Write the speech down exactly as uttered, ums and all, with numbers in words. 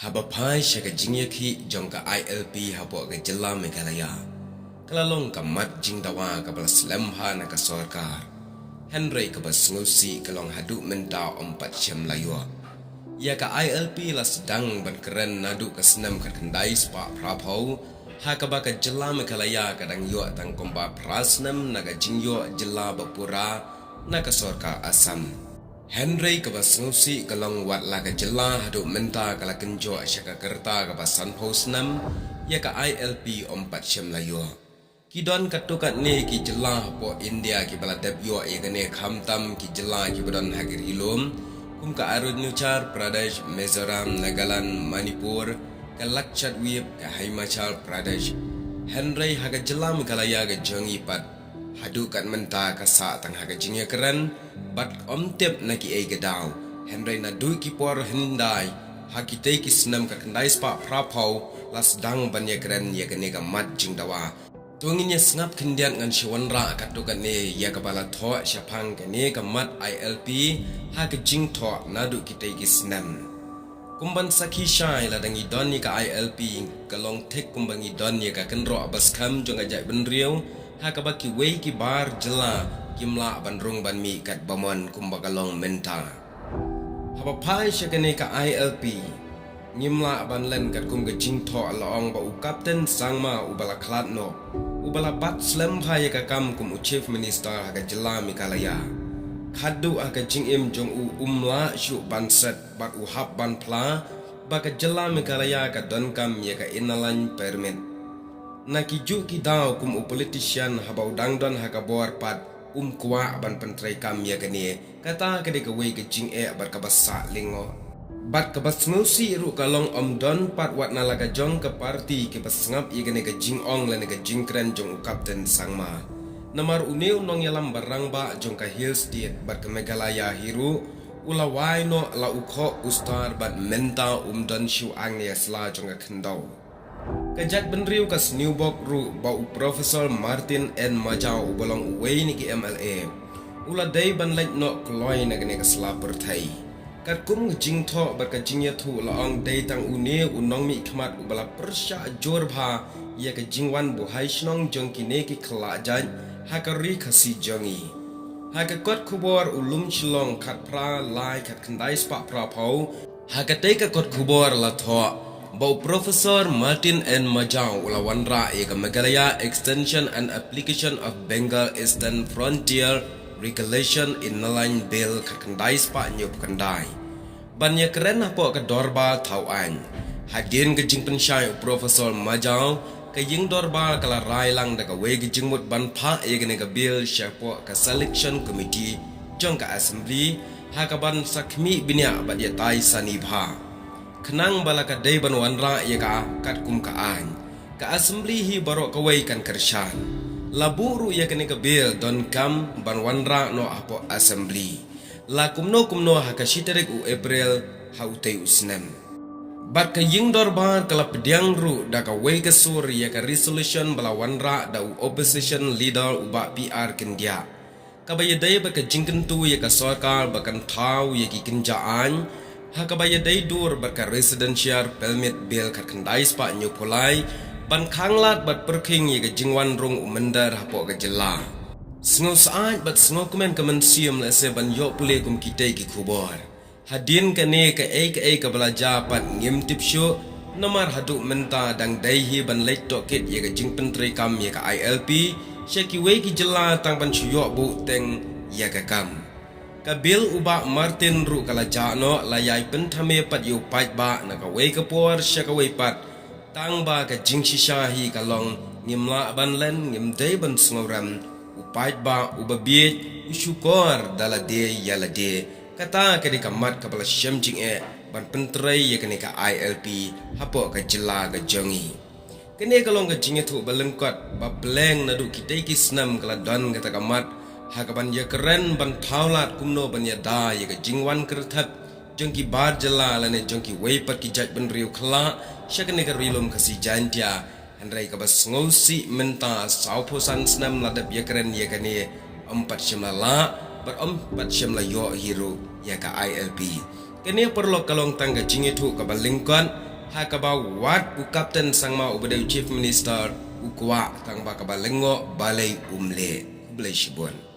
Haba phai sha ka jingïakhih jong ka I L P hapoh ka jylla Meghalaya, ka la long ka mat jingdawa kaba la slem bha na ka sorkar. Hynrei kaba sngewsih ka long haduh mynta ym pat shym la ïoh. Ïa ka I L P la sdang ban kren naduh ka snem khatkhyndai spah phraphew, ha kaba ka jylla Meghalaya ka dang ïoh tang kumba phra snem na ka jingïoh jylla ba pura na ka sorkar Assam. Hynrei kaba sngewsih ka long wat la ka jylla haduh mynta ka la kynjoh sha ka rta kaba sanphew snem, ïa ka I L P ym pat shym la ïoh. Ki don katto katne ki jylla hapoh India kiba la dep ïoh ïa kane, khamtam ki jylla kiba don ha ki ri lum, kum ka Arunachal Pradesh, Mizoram, Nagaland, Manipur, ka Lakshadweep, ka Himachal Pradesh. Hynrei ha ka jylla Meghalaya ka jong ngi pat, haduh kat mynta ka sah tang ha ka jingïakren, bad ym tip na kiei ka daw. Hynrei naduh ki por hyndai, ha kitei ki snem khatkhyndai spah phraphew, la sdang ban ïakren ïa kane ka mat jingdawa. To ngin ïa sngap khyndiat, ngan shu wanrah katto katne ïa kaba la thoh shaphang kane ka mat I L P, ha ka jingthoh naduh kitei ki snem. Kumban sakhi shai, lada ngi don ïa ka I L P, ka long thik kumba ngi don ïa ka kynroh ba skhem jong ka jaitbynriew, ha kaba kiwei ki bar jylla kim lah ban rung ban mih katba mon kumba ka long mynta. Haba phai sha kane ka I L P, ngim lah ban len katkum ka jingthoh la ong ba u Captain Sangma uba la khlad noh, uba la bat slem bha ïa ka kam kum u Chief Minister ha ka jylla Meghalaya, khadduh ha ka jingim jong u um lah shuh ban set bad u hap ban phla ba ka jylla Meghalaya ka donkam ïa ka Inner Line Permit. Na kijuh ki daw kum u politician haba u dang don ha ka bor pat um kwah ban pyntreikam ïa kane, kata ka dei kawei ka jingeh bad kaba sah lyngngoh. Bad kaba sngewsih ruh ka long ym don pat wat na la ka jong ka party kiba sngap ïa kane ka jingong lane ka jingkren jong u Captain Sangma. Namar une u nongïalam ba rangbah jong ka Hill State bad ka Meghalaya hi ruh, u la wai noh la u khoh u star bad mynta um don shuh ang ne ïa sla jong ka khyndew. Ka jaitbynriew ka sniewbok ruh ba u Professor Martin N Majaw uba long uwei na ki M L A, u la dei ban leit noh kloi na kane ka sla pyrthei. Katkum ka jingthoh bad ka jingïathuh la ong dei tang une u nongmihkhmat uba la pyrshah jur bha ïa ka jingwan buhai shnong jong kine ki khlajait ha ka ri Khasi jong ngi. Ha ka kot khubor u Lum Shillong khatphra lai khatkhyndai spah phraphew, ha katei ka kot khubor la thoh ba u Professor Martin N Majaw u la wanrah ïa ka Meghalaya Extension and Application of Bengal Eastern Frontier Regulation Inner Line Bill khatkhyndai spah hynñiewphew khyndai, ban ïakren hapoh ka dorbar thaw aiñ. Hadien ka jingpynshai u Professor Majaw, ka ïing dorbar ka la rai lang da kawei ka jingmut ban phah ïa kane ka bill shapoh ka Selection Committee jong ka Assembly, ha kaban sa khmih bniah bad ïatai sani bha. Khnang ba la ka dei ban wanrah ïa ka katkum ka aiñ, ka Assembly hi baroh kawei kan kyrshan. La buh ruh ïa kane ka bill donkam ban wanrah noh hapoh Assembly la kumno kumno ha ka shi tarik u April ha utei u snem. Bad ka ïing dorbar ka la pdiang ruh da kawei ka sur ïa ka resolution ba la wanrah da u opposition leader u Bah P R Kyndiah, kaba ïadei bad ka jingkyntu ïa ka sorkar ba kan thaw ïa ki kynja aiñ, ha kaba ïadei dur bad ka Residential Permit Bill khatkhyndai spah hynñiewphew lai, ban khanglad bad pyrkhing ïa ka jingwan rung u mynder hapoh ka jylla. Sngewsih bad sngewkmen ka mynsiem lehse ban ïoh pule kum kitei ki khubor. Hadien kane kaei kaei kaba la jia pat ngim tip shuh, namar haduh mynta dang dei hi ban leit tohkit ïa ka jingpyntreikam ïa ka I L P sha kiwei ki jylla tang ban shu ïoh buh teng ïa ka kam. Ka bill u Bah Martin ruh ka la jah noh, la ïai pynthame pat ïa u paidbah na kawei ka por sha kawei pat. Tang ba ka jingshisha hi ka long ngim lah ban len, ngim dei ban sngewrem, u paidbah uba bieit u shukor da lade ïa lade. Kata ka dei ka mat kaba la shem jingeh ban pyntrei ïa kane ka I L P hapoh ka jylla ka jong ngi. Kane ka long ka jingïathuh ba lyngkot ba pleng naduh kitei ki snem ka la don kata ka mat ha kaban ïakren ban thaw lad kumno ban ïada ïa ka jingwan kyrthep jong ki bar jylla lane jong kiwei pat ki jaitbynriew khlah sha kane ka ri lum Khasi Jaintia. Hynrei kaba sngewsih mynta, sawphew san snem la dep ïakren ïa kane, ym pat shym la lah bad ym pat shym la ïoh hi ruh ïa ka I L P. Kane paralok ka long tang ka jingïathuh kaba lyngkot, Ha kaba wat u Captain Sangma uba dei u Chief Minister u kwah tang ba kaba lyngngoh balei um leh. Khublei shibun.